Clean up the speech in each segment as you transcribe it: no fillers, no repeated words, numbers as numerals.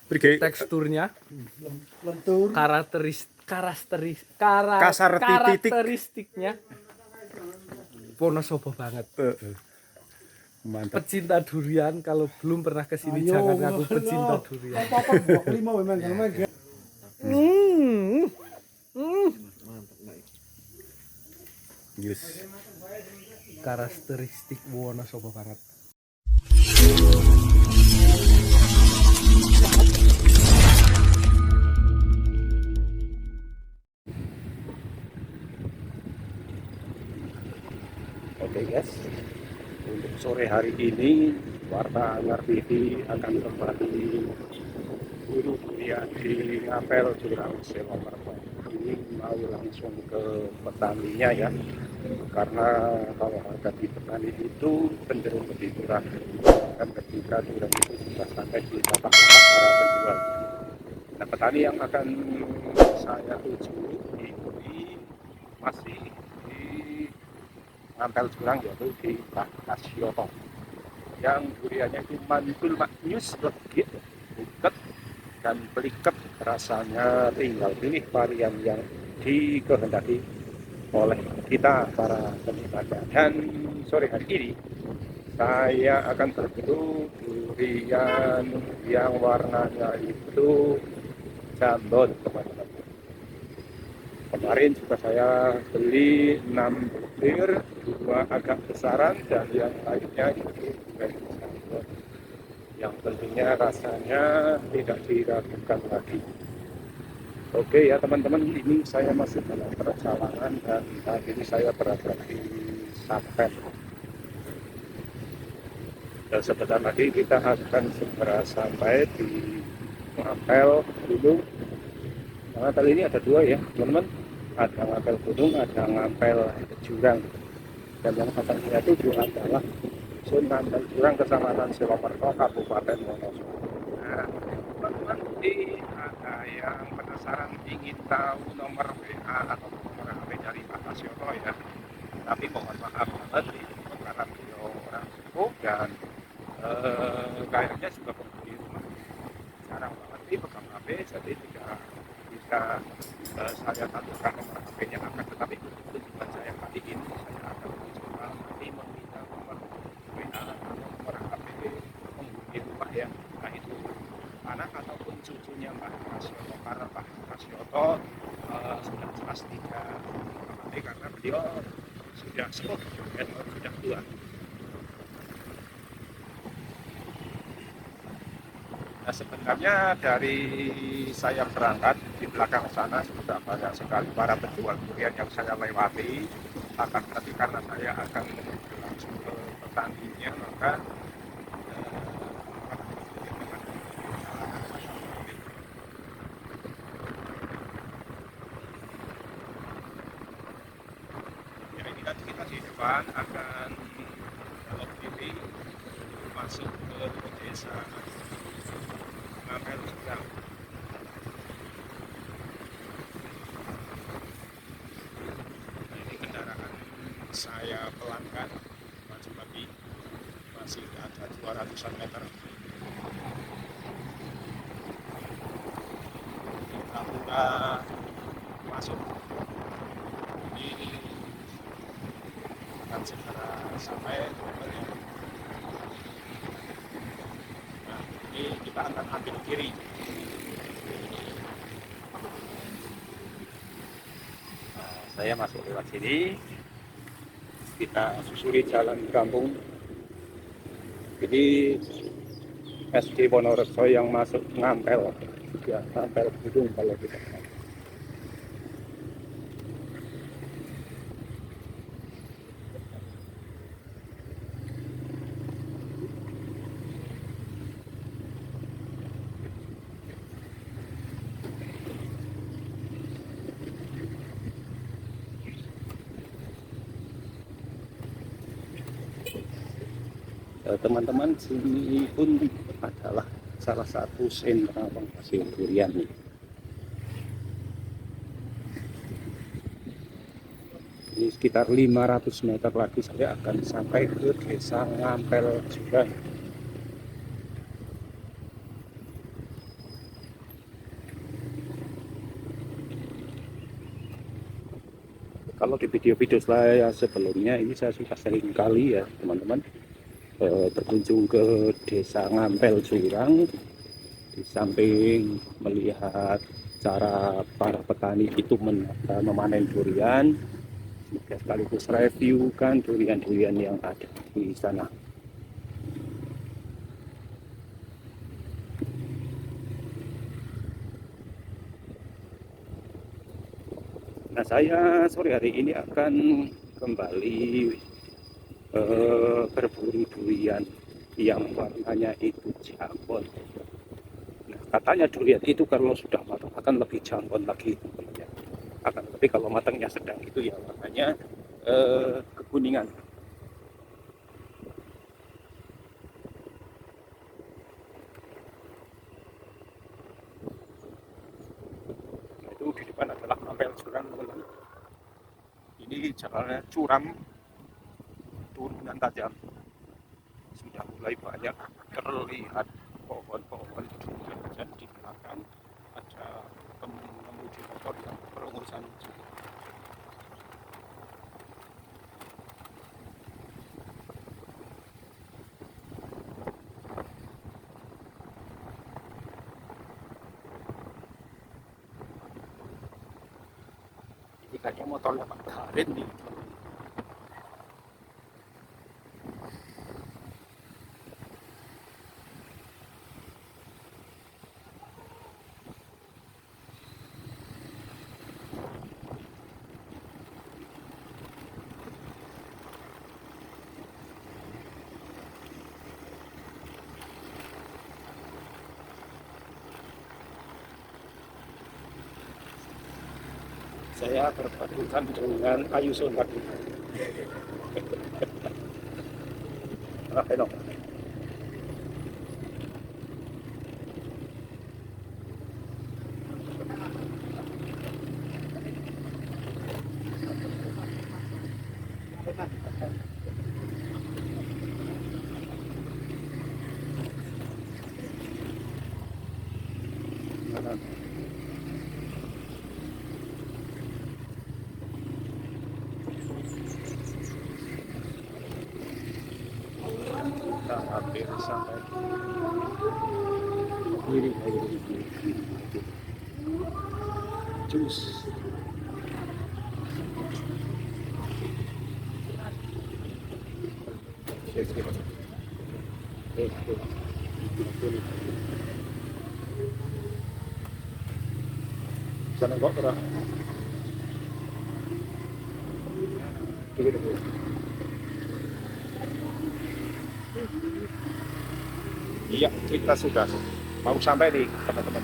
Prige Teksturnya, Lentur. Kasar titik. karakteristiknya Wonosobo banget. Heeh. Mantap. Pecinta durian kalau belum pernah kesini Ayo, jangan ngaku ngono. pecinta durian. Apa-apa buak lima memang memang. Hmm. Hmm. Yes. Karakteristik Wonosobo banget. Oke guys, untuk sore hari ini Warta Anyar TV akan kembali buru durian di Ngampel Jurang Selomerto. Ini mau langsung ke petaninya ya, karena kalau harga di petani itu cenderung lebih murah. Dan ketika durian itu sudah sampai di lapak-lapak para penjual. Nah, petani yang akan saya tuju itu masih di Ngampel Jurang, yaitu di Mbah Kasyoto, yang duriannya itu mantul maknyus, legit, buket dan peliket rasanya, tinggal pilih varian yang dikehendaki oleh kita para penikmatnya. Dan sore hari ini saya akan berburu durian yang warnanya itu jambon, teman-teman. Kemarin juga saya beli 6 butir, 2 agak besaran dan yang lainnya itu durian jambon. Yang tentunya rasanya tidak diragukan lagi. Oke ya teman-teman, ini saya masih dalam perjalanan dan saat ini saya berada di Sapen. Dan sebentar lagi kita akan segera sampai di Ngampel Gunung. Ngampel ini ada 2 ya teman-teman, ada Ngampel Gunung, ada Ngampel Jurang. Dan yang akan kita tuju adalah Dusun Ngampel Jurang, Kecamatan Selomerto, Kabupaten Wonosobo. Nah, teman-teman, ini ada yang penasaran ingin tahu nomor WA atau nomor HP dari Pak Kasyoto ya. Tapi mohon maaf banget ini karena beliau orang sepuh dan kayaknya juga penghuni rumah jarang banget sih pegang HP, jadi tidak bisa saya tentukan nomor HP-nya. Akan tetapi untuk tujuan saya kali ini, saya akan mencoba nanti meminta nomor WA atau nomor HP penghuni rumah ya, entah itu anak ataupun cucunya Mbah Kasyoto, karena Mbah Kasyoto sudah jelas tidak HP karena beliau sudah sepuh dan sudah tua. Nah, sebenarnya dari saya berangkat di belakang sana sudah banyak sekali para penjual durian yang saya lewati. Akan tetapi karena saya akan menuju langsung ke petaninya, maka ya ini tadi kita di depan akan belok kiri masuk ke desa Ngampel Jurang. Nah, ini kendaraan saya pelankan maju lagi, masih ada 200-an meter. Kita buka masuk. Ini akan segera sampai, teman-teman ya. Nah, ini kita akan ambil kiri. Nah, saya masuk lewat sini. Kita susuri jalan kampung. Jadi SD Wonorejo yang masuk Ngampel, ya Ngampel Gunung kalau kita kenal. Teman-teman, sini pun adalah salah satu sentra penghasil durian nih. Ini sekitar 500 meter lagi saya akan sampai ke desa Ngampel Jurang. Kalau di video-video saya sebelumnya ini saya sudah sering kali ya teman-teman berkunjung ke Desa Ngampel Jurang. Di samping melihat cara para petani itu memanen durian, juga sekaligus review kan durian-durian yang ada di sana. Nah, saya sore hari ini akan kembali berburu durian yang warnanya itu jambon. Nah, katanya durian itu kalau sudah matang akan lebih jambon lagi, teman-teman ya. Akan tetapi kalau matangnya sedang itu ya warnanya kekuningan. Nah, itu di depan adalah Ngampel Jurang, teman-teman. Ini jalannya curam, turunan tajam. Sudah mulai banyak terlihat pohon-pohon durian, dan di belakang ada pengemudi motor yang berurusan juga. Ini kayaknya motornya Pak Garin nih. Saya berpadukan dengan Ayu Sontak. Ah, enak. Kita hampir sampai kiri, kiri, kiri, kiri. Cus. Sana kok ora. Iya, kita sudah mau sampai nih teman-teman.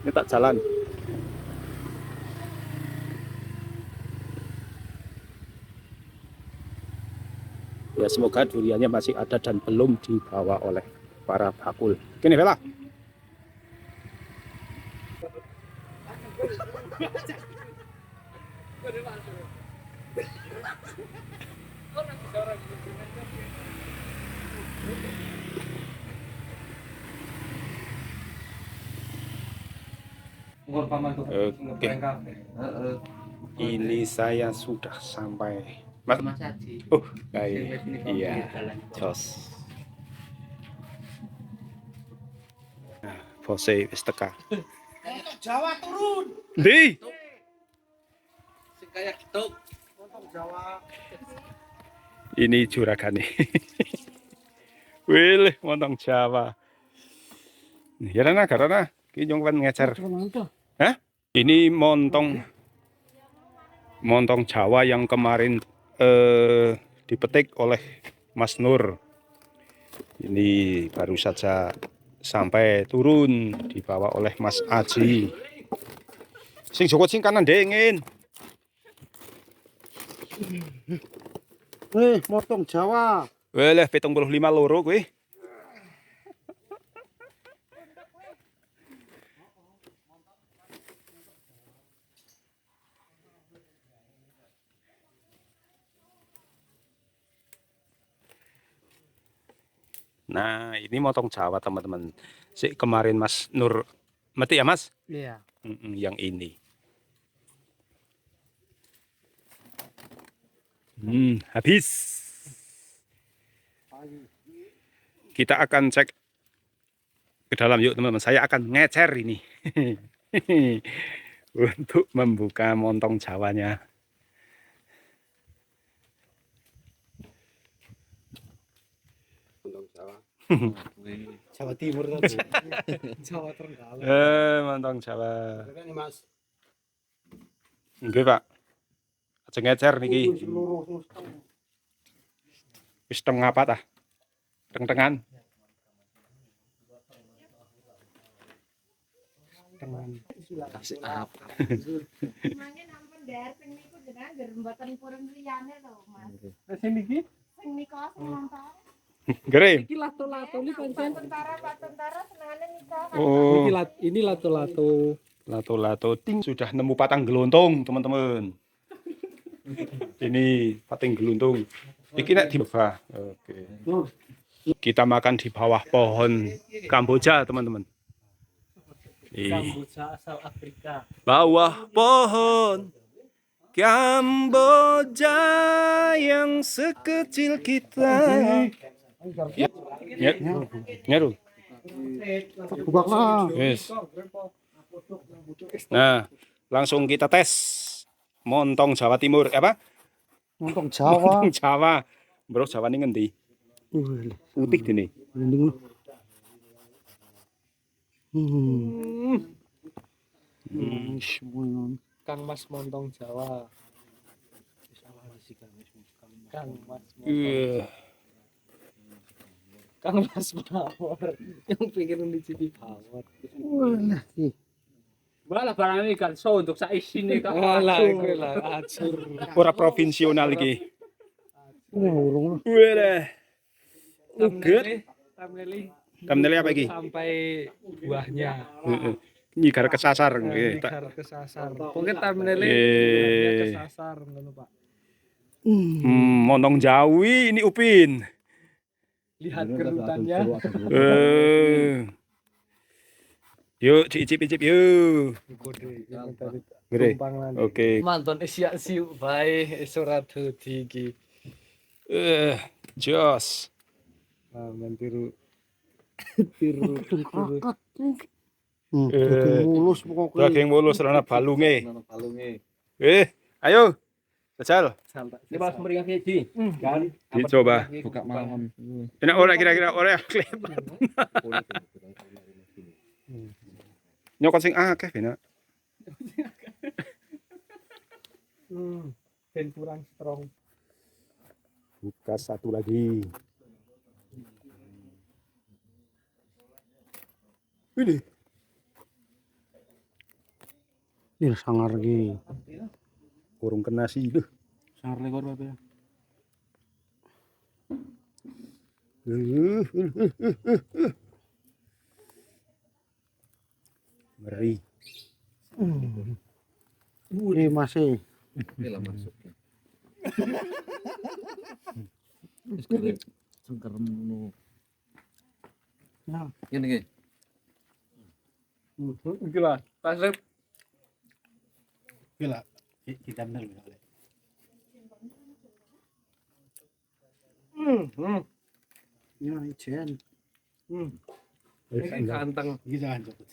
Ini tak jalan. Ya, semoga duriannya masih ada dan belum dibawa oleh para bakul. Gini, Bella. Oke. Ini saya sudah sampai. Mas Haji. Oh, baik. Iya. Jos. Nah, bose wis teka. Jawa turun. Ndi? Sing kaya getuk. Jawa. Ini juragane. Wih, montong Jawa. Ya rana, karena ki nyong kan ngecer. Hah? Ini montong Jawa yang kemarin dipetik oleh Mas Nur. Ini baru saja sampai turun dibawa oleh Mas Aji. Sing joko sing kanan dingin. Motong Jawa. Weleh 75 loro kuwi. Nah, ini motong Jawa teman-teman. Si kemarin Mas Nur mati ya Mas? Iya. Yang ini. Habis. Kita akan cek ke dalam yuk teman-teman. Saya akan ngecer ini untuk membuka montong Jawanya. Montong Jawa. Jawa Timur tadi. Jawa Trenggale. Montong Jawa. Ini Mas. Nggih, Pak. Aja ngecer niki. Wis tengah apa tah? Teng-tengan. Kasih apa? Mangke nampun der sing niku jenengan nger mboten purun liyane lho, Mas. Sing niki Sing nika sing nonton. Nggih. iki lato-lato ini Pak pancen. tentara, Pak tentara senengane nika. Oh. Iki ini lato-lato. Lato-lato ting sudah nemu patang gelontung, teman-teman. Ini pating geluntung. Iki nek di bawah. Oke. Kita makan di bawah pohon Kamboja, teman-teman. Ih. Kamboja asal Afrika. Bawah pohon Kamboja yang sekecil kita. Ya, ya, nyaru. Buka lah. Yes. Nah, langsung kita tes montong Jawa Timur, apa? Montong Jawa. Montong Jawa. Bro, Jawa ini ngendi? Putih dene. Mending. Hmm. Hmm. Kang Mas Montong Jawa. Kang Mas Montong. Iya. Kang Mas Power. Yang pikir dicicipi power. Walah iki. Malah barang ini kan so untuk sak isine kok. Walah iku lah acur. Ora provinsional iki. Wah, urung. Wah. Uget. Thumbnail Thumbnail apa iki? Sampai buahnya. Heeh. Nyigar kesasar nggih. Nyigar kesasar. Pokoknya thumbnail Eh. buahnya kesasar ngono, Pak. Montong Jawi ini Upin. Lihat kerutannya. Yuk, diicip-icip yuk. Kode yang tadi Gede. tumpang nanti. Oke. Manton isya siuk bae wis ora dadi iki. Jos. Nah, men tiru tiru tiru. Daging mulus pokoknya. Daging mulus rana balunge. Balunge. Ayo. Jajal, Santai. Ini Mas meriah keji. Kan dicoba. Buka malam. Enak ora kira-kira ora klepat. Nyokot sing akeh benak. Ben kurang strong. Buka satu lagi. Ini. Ini sangar iki. Kurung kena sih lho. Sangar lekor apa ya? Ngeri. Ini masih. Ini lah masuk. Wis kare cengkerem ngono. Nah. Ngene iki. Iki lah. Pas Gila. Kita bener. Ya, ijen. Iki ganteng. Iki jangan cepet.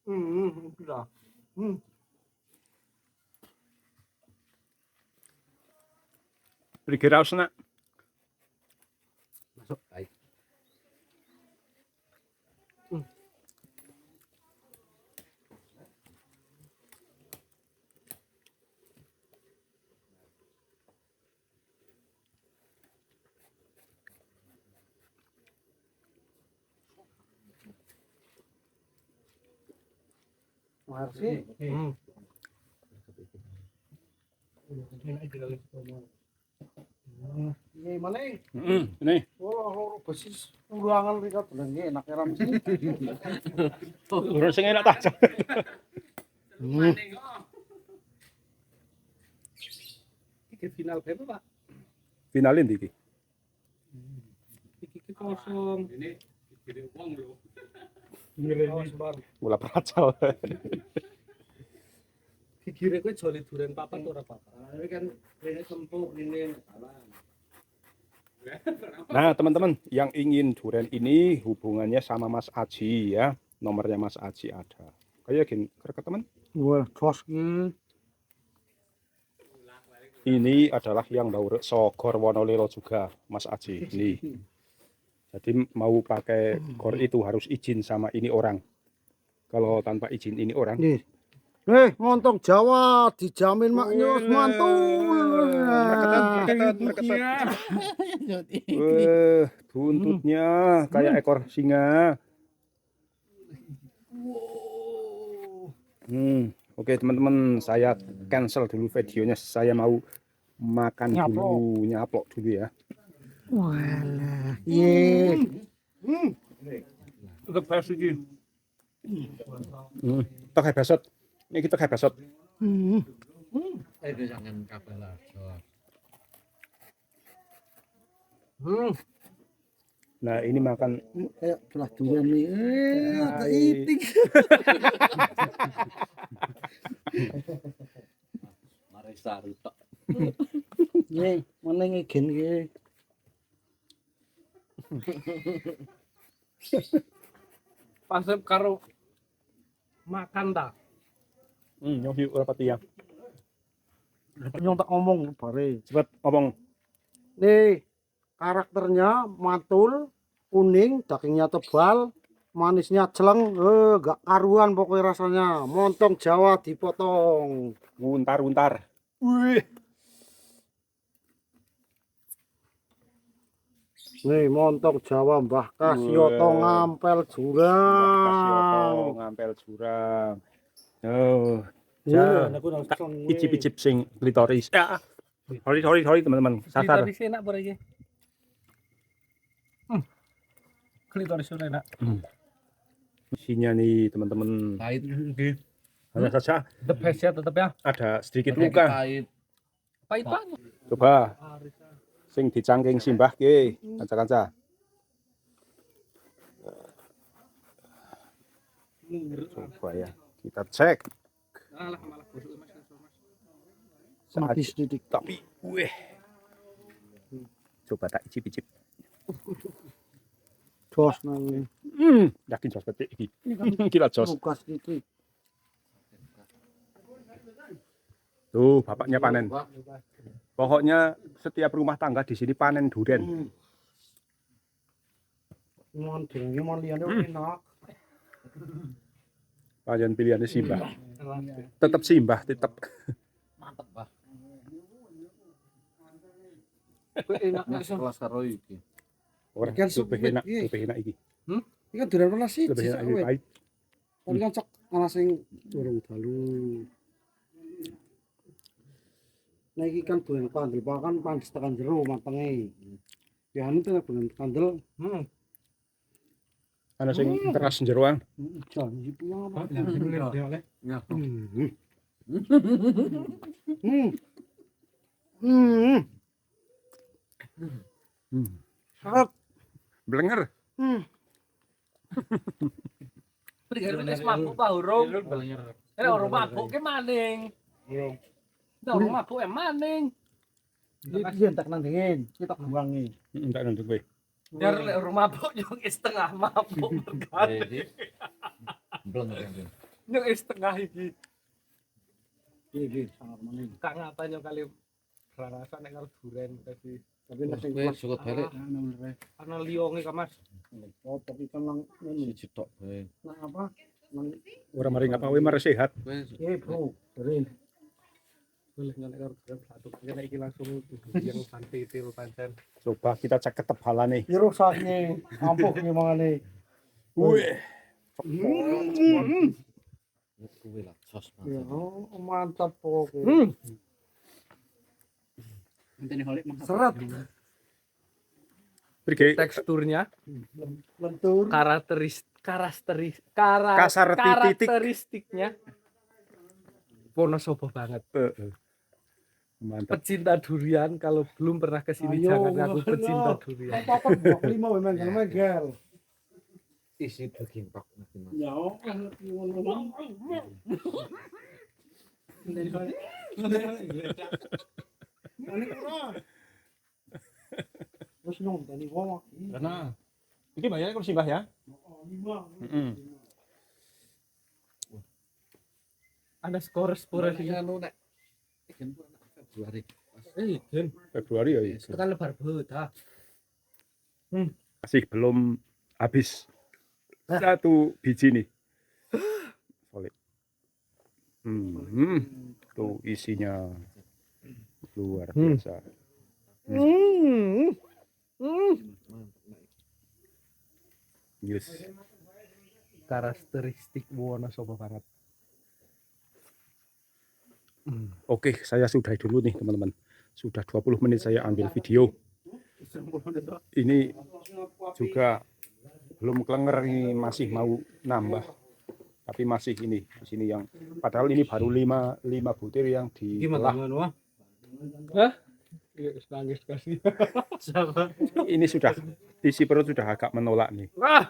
Iki lah. Beri raos nak. Masuk. Baik. Masih. Ini mana? Ini. Oh, loro besis ulangan rika benenge enak era mesti. Urun sing enak ta. Iki final bae Pak. Finalin iki. Iki ki kosong. Ini gede wong lho. Awas, Bang. Mula pracol. Iki Pinggire kowe joli duren papat ora apa-apa. Ini kan ini sempuk ini. Nah, teman-teman yang ingin durian ini hubungannya sama Mas Aji ya. Nomornya Mas Aji ada. Kayak gini, kereket teman. Wah, jos ki. Ini adalah yang bau Sogor Wonolelo juga, Mas Aji. Ini. Jadi mau pakai gor itu harus izin sama ini orang. Kalau tanpa izin ini orang. Nih. Nih, montong Jawa dijamin maknyus mantul. Merketet, merketet, merketet. Wah, buntutnya kayak ekor singa. Oke teman-teman, saya cancel dulu videonya. Saya mau makan dulu, nyaplok dulu ya. Walah, ye. Tetep best iki. Tok besot. Ini kita kayak besot. Itu jangan kabeh lah. Nah, ini makan kayak belah durian nih. Ada itik. Mari saru tok. Nih, mana ngegen ki. Pas karo makan ta. Nyong ora pati ya. Nyong tak ngomong bare. Cepet ngomong. Nih, karakternya mantul, kuning, dagingnya tebal, manisnya celeng, gak karuan pokoknya rasanya. Montong Jawa dipotong. Untar-untar. Wih. Nih, montong Jawa Mbah Kasyoto Ngampel Jurang. Mbah Kasyoto Ngampel Jurang. Oh. Ya, icip-icip sing klitoris. Ya. Sorry, sorry teman-teman. Sasar. Klitoris enak ora iki? Klitoris ora enak. Isinya nih teman-teman. Pahit. Hanya saja. The best ya tetap ya. Ada sedikit luka. Pahit. Pahit banget. Coba. Sing dicangking simbah ki, kanca-kanca. Coba ya, kita cek. Alah, malah busuk Mas. Mati sedikit. Tapi, weh. Coba tak icip-icip. Jos nang. Yakin jos petik iki. Gila jos. Luka sedikit. Tuh, bapaknya panen. Pokoknya setiap rumah tangga di sini panen durian. Mon durian mon liyane enak. Panen pilihannya simbah. Tetap simbah, tetap. Mantep, Bah. Enak kelas karo iki. Ora lebih enak, lebih enak iki. Iki kan durian welas siji. Lebih enak iki pahit. Tapi kan cok ana sing durung dalu. Nah iki kan durian kandel, kan pandes tekan jero matenge. Ya anu tuh durian kandel. Ana sing teras jeroan. Janji pulang apa? Ya. Seret. Blenger. Prigane wis mabuk pa urung? Nek urung mabuk ki maning. Urung. Nek urung mabuk e maning. Iki entek nang dingin, kita buang iki. Entek nang kowe. Biar lek urung mabuk yo setengah mabuk mergane. Blenger. Yo setengah iki. Iki sangar maning. Kak ngapa yo kali rasa nek karo duren tadi. Tapi nek sing Kowe cukup balik. Ana liyonge ka Mas. Opo iki kan nang ngene. Siji tok bae. Nang apa? Nang ora mari ngapa kowe mari sehat. Eh, Bro, duren. Boleh nek karo duren satu. Nek iki langsung yang santai til pancen. Coba kita cek ketebalane. Iki rusakne, ampuh iki mangane. Wih. Kuwi lah jos. Ya, mantap pokoknya. Seret. Teksturnya, lentur, karakteristiknya Wonosobo banget. Mantap. Pecinta durian kalau belum pernah kesini jangan ngaku pecinta durian. Apa-apa lima memang. Isi daging tok. Ya, Ini ora. Wis nyonteni wong iki. Karena ini bayarnya kursi Mbah ya. Oh, lima. Heeh. Ada skor skor sih. Anu nek igen Februari. Eh, igen. Februari ya. Iya. Tekan lebar betah. Masih belum habis satu biji nih. Solid. Tuh isinya luar biasa. Yes. Karakteristik Wonosobo banget. Oke, saya sudahi dulu nih teman-teman. Sudah 20 menit saya ambil video. Ini juga belum kelenger ini, masih mau nambah. Tapi masih ini di sini yang padahal ini baru 5 5 butir yang diolah. Hah? Iya, nangis kasih. Siapa? Ini sudah isi perut sudah agak menolak nih. Wah.